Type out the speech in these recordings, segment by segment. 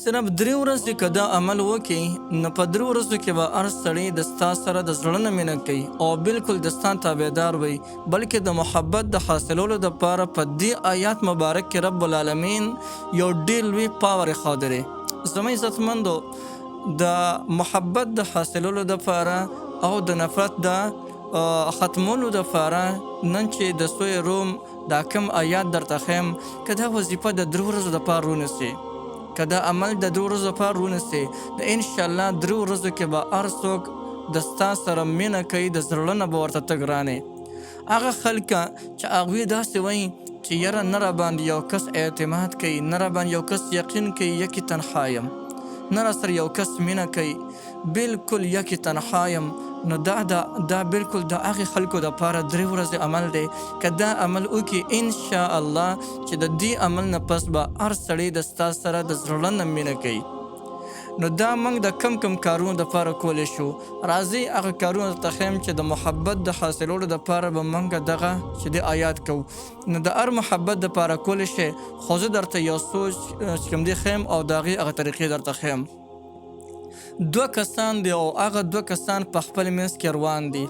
صرف درې ورځې که دا عمل وکړي، نو په درې ورځو کې به هر سړی د ستا سره د زړه نه مینه کوي او بالکل د ستا تابعدار وي. بلکې د محبت د حاصلولو دپاره په دې آیات مبارک کې رب العالمین یو ډېر لوی power ایښودلی. زما عزتمندو، د محبت د حاصلولو دپاره او د نفرت د ختمولو دپاره نن چې د سوی روم دا کوم آیات درته ښیم، که دا وظیفه د درو ورځو دپاره ونیسې، که دا عمل د درو ورځو دپاره ونیسې، نو انشاءالله درو ورځو کې به هر څوک د ستا سره مینه کوي، د زړه نه به ورته ته ګران یې. هغه خلک چې هغوی داسې وایي چې یاره نه راباندې یو کس اعتماد کوي، نه راباندې یو کس یقین کوي، یکې تنها یم، نه راسره یو کس مینه کوي، بالکل یکې تنها یم، نو دا دا دا بالکل د هغې خلکو دپاره درې ورځې عمل دی. که دا عمل وکړي، انشاءالله چې د دې عمل نه پس به هر سړی د ستا سره د زړه نه مینه کوي. نو دا موږ د کم کم کارونو دپاره کولی شو. راځئ هغه کارونه درته ښیم چې د محبت د حاصلولو دپاره به موږ دغه چې د آیات کوو. نو د هر محبت دپاره کولی شئ، خو زه درته یو څو چې کوم دی ښیم او د هغې هغه طریقې درته ښیم. دوه کسان دي او هغه دوه کسان په خپل منځ کې روان دي،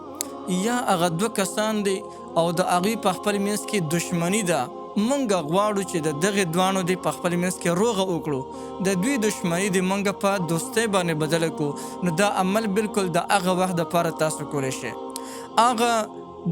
یا هغه دوه کسان دي او د هغوی په خپل منځ کې دښمني ده. مونږ غواړو چې د دغې دواړو دې په خپل منځ کې روغه وکړو، د دوی دښمني دې مونږ په دوستۍ باندې بدله کړو. نو دا عمل بالکل د هغه وخت دپاره تاسو کولی شئ. هغه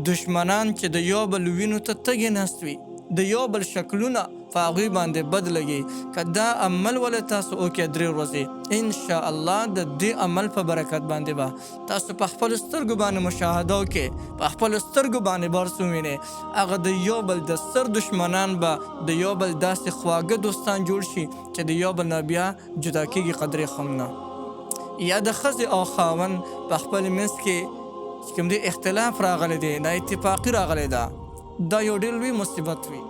دښمنان چې د یو بل وینو ته تږي ناست وي، د یو بل شکلونه په هغوی باندې بد لګي، که دا عمل ولې تاسو وکړئ درې ورځې، انشاءالله د دې عمل په برکت باندې به تاسو په خپلو سترګو باندې مشاهده وکړئ، په خپلو سترګو باندې به هر څه ووینئ. هغه د یو بل د سر دښمنان به د یو بل داسې خواږه دوستان جوړ شي چې د یو بل نه بیا جدا کېږي قدرې هم نه. یا د ښځې او خاوند په خپل منځ کې چې کوم دی اختلاف راغلی دی، نا اتفاقي راغلی ده، دا یو ډېر لوی مصیبت وي.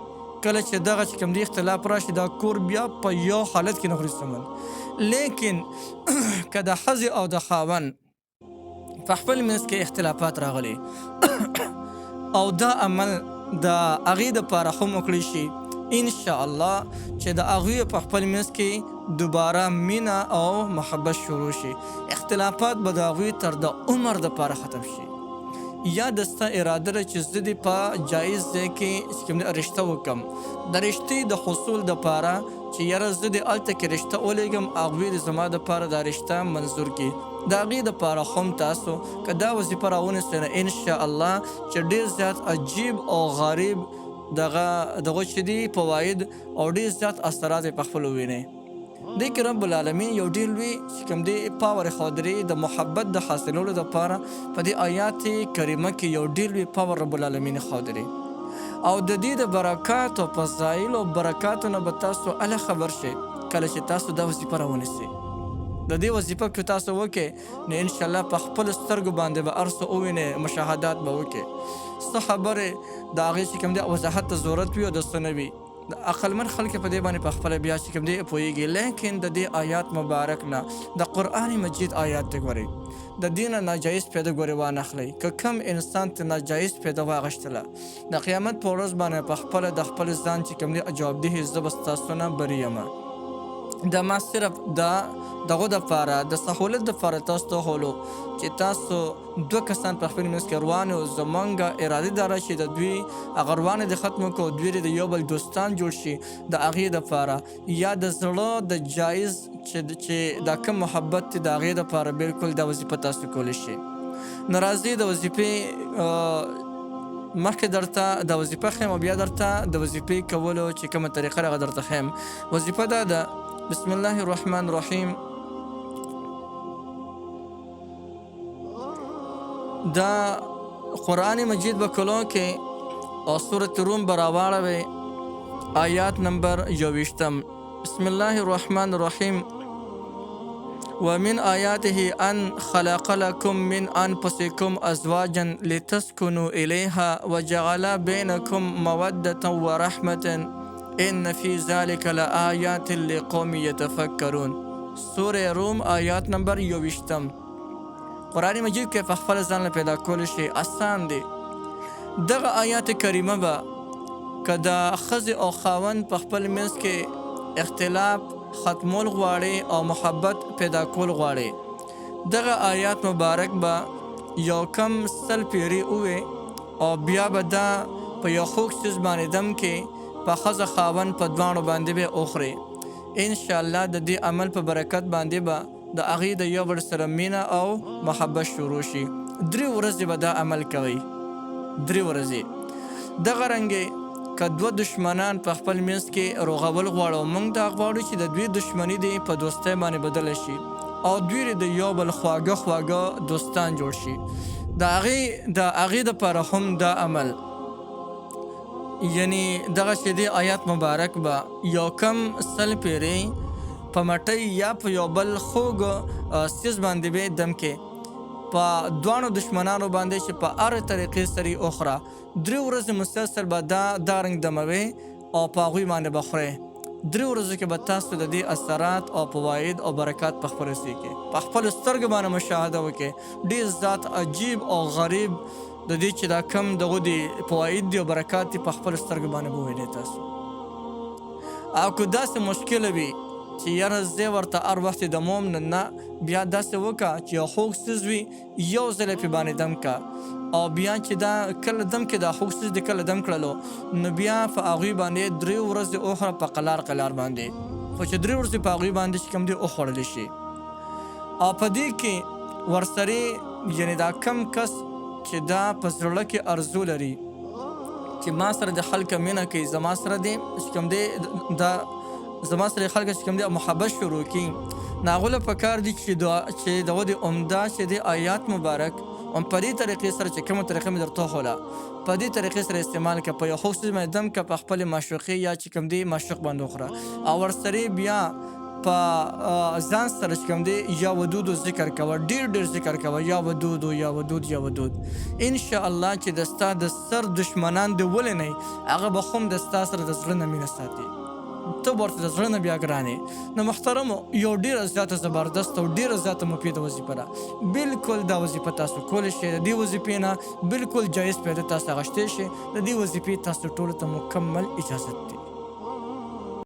کله چې دغه چې کوم دی اختلاف راشي، دا کور بیا په یو حالت کې نه خوري سمون. لیکن که د ښځې او د خاوند په خپل منځ کې اختلافات راغلي او دا عمل د هغې دپاره هم وکړی شي، انشاءالله چې د هغوی په خپل منځ کې دوباره مینه او محبت شروع شي، اختلافات به د هغوی تر د عمر دپاره ختم شي. یا د ستا اراده ده چې زه دې په جایز ځای کې چې کوم دی رشته وکړم، د رشتې د حصول دپاره چې یاره زه دې هلته کې رشته ولیږم، هغوی دې زما دپاره دا رشته منظور کړي، د هغې دپاره هم تاسو که دا وظیفه راونیسئ، نو انشاءالله چې ډېر زیات عجیب او غریب دغه دغه چې دي فواید او ډېر زیات اثرات یې په خپل ووینئ. دې کې رب العالمین یو ډېر لوی چې کوم دی power ښودلی د محبت د حاصلولو دپاره. په دې آیات کریمه کې یو ډېر لوی power رب العالمین ښودلی او د دې د برکاتو فضایل او برکاتو نه به تاسو هله خبر شئ کله چې تاسو دا وظیفه راونیسئ. د دې وظیفه که تاسو وکړئ، نو انشاءالله په خپلو سترګو باندې به هر څه ووینئ، مشاهدات به وکړئ. څه خبرې د هغې چې کوم دی وضاحت ته ضرورت وي او د څه نه وي، د عقلمن خلک په دې باندې په خپله بیا چې کوم دی پوهېږي. لیکن د دې آیات مبارک نه، د قرآن مجید آیات دی ګورئ، د دې نه ناجایز پیدا ګورئ وانخلئ. که کم انسان ته ناجایز پیدا واغښتله، د قیامت په ورځ باندې په خپله د خپل ځان چې کوم دی جوابدهي، زه به ستاسو نه بري یم. دا ما صرف د دغو دپاره د سهولت دپاره تاسو ته وښولو چې تاسو دوه کسان په خپل منځ کې روان یو، زمونږ اراده داره چې د دوی هغه روانې د ختم کړو، دوی دې د یو بل دوستان جوړ شي، د هغې دپاره یا د زړه د جایز چې دا کوم محبت دی، د هغې دپاره بالکل دا وظیفه تاسو کولی شئ. نو راځئ د وظیفې مخکې درته د وظیفه ښیم او بیا درته د وظیفې کولو چې کومه طریقه هغه درته ښیم. وظیفه دا ده، بسم الله الرحمن الرحیم. دا قرآن مجید به کلو کې او سورة روم به راواړوئ، آیات نمبر 21. بسم الله الرحمن الرحیم. ومن آیاته أن خلق لكم من أنفسكم أزواجا لتسكنوا إليها وجعل بينكم مودة ورحمة إن في ذلك لآیات لقوم يتفکرون. سورة روم آیات نمبر 21. قرآن مجید کې په خپل ځان له پیدا کولی شي، اسان دی. دغه آیات کریمه به که د ښځې او خاوند په خپل منځ کې اختلاف ختمول غواړې او محبت پیدا کول غواړې، دغه آیات مبارک به یو کم 100 پیرې ووې او بیا به دا په یو خوږ څیز باندې دم کې په ښځه خاوند په دواړو باندې به وخورې. ان شاء الله د دې عمل په برکت باندې به د هغې د یو بل سره مینه او محبت شروع شي. 3 ورځې به دا عمل کوئ، 3 ورځې. دغه رنګې که دوه دشمنان په خپل منځ کې روغول غواړو، موږ دا غواړو چې د دوی دشمني دې په دوستۍ باندې بدله شي او دوی دې د یو بل خواږه خواږه دوستان جوړ شي، د هغې دپاره هم دا عمل، یعنی دغه چې دې آیات مبارک به یو کم 100 پیرې په مټۍ یا په یو بل خوږ څیز باندې به دم کې په دواړو دشمنانو باندې چې په هر طریقې سره یې وخوره. 3 ورځې مسلسل به دا رنګ دموي او په هغوی باندې به خورې. 3 ورځو کې به تاسو د دې اثرات او فواید او برکات په خپلو سترګو په خپلو سترګو باندې مشاهده وکړئ. ډېر زیات عجیب او غریب د دې چې دا کم دغه دي فواید دي او برکات دي په خپلو سترګو باندې به ووینئ تاسو. او که داسې مشکله وي چې یاره زه ورته هر وخت دموم، نه نه، بیا داسې وکړه چې یو خوږ څیز وي یو ځل یې پرې باندې دم کړه، او بیا چې دا کله دم کې دا خوږ څیز دې کله دم کړلو نو بیا په هغوی باندې 3 ورځې وخوره په قلار قلار باندې، خو چې 3 ورځې په هغوی باندې چې کوم دی وخوړلی شي. او په دې کې ورسرې یعنې دا کم کس چې دا په زړه کې ارزو لري چې ما سره د خلک مینه کوي، زما سره دې چې کوم دی دا زما سره خلک چې کوم دی محبت شروع کړي، نو هغو له پکار دي چې دغه د عمده چې د آیات مبارک هم په دې طریقې سره چې کومه طریقه مې درته وښوله په دې طریقې سره استعمال کړه، په یو خوږ څیز باندې دم کړه، په خپلې معشوقې یا چې کوم دی معشوق باندې وخوره، او ورسرې بیا په ځان سره چې کوم دی یا ودودو ذکر کوه، ډېر ډېر ذکر کوه، یا ودودو یا ودود یا ودود. ان شاء الله چې د ستا د سر دشمنان دې ولې نه، هغه به هم د ستا سره د زړه نه مینه ساتي، ته ورته د زړه نه بیا ګران یې. نو محترمو یو ډېره زیاته زبردسته او ډېره زیاته مفیده وظیفه ده. بالکل دا وظیفه تاسو کولی شئ، د دې وظیفې نه بالکل جایز پیدا تاسو اخیستی شئ. د دې وظیفې تاسو ټولو ته مکمل اجازت دی.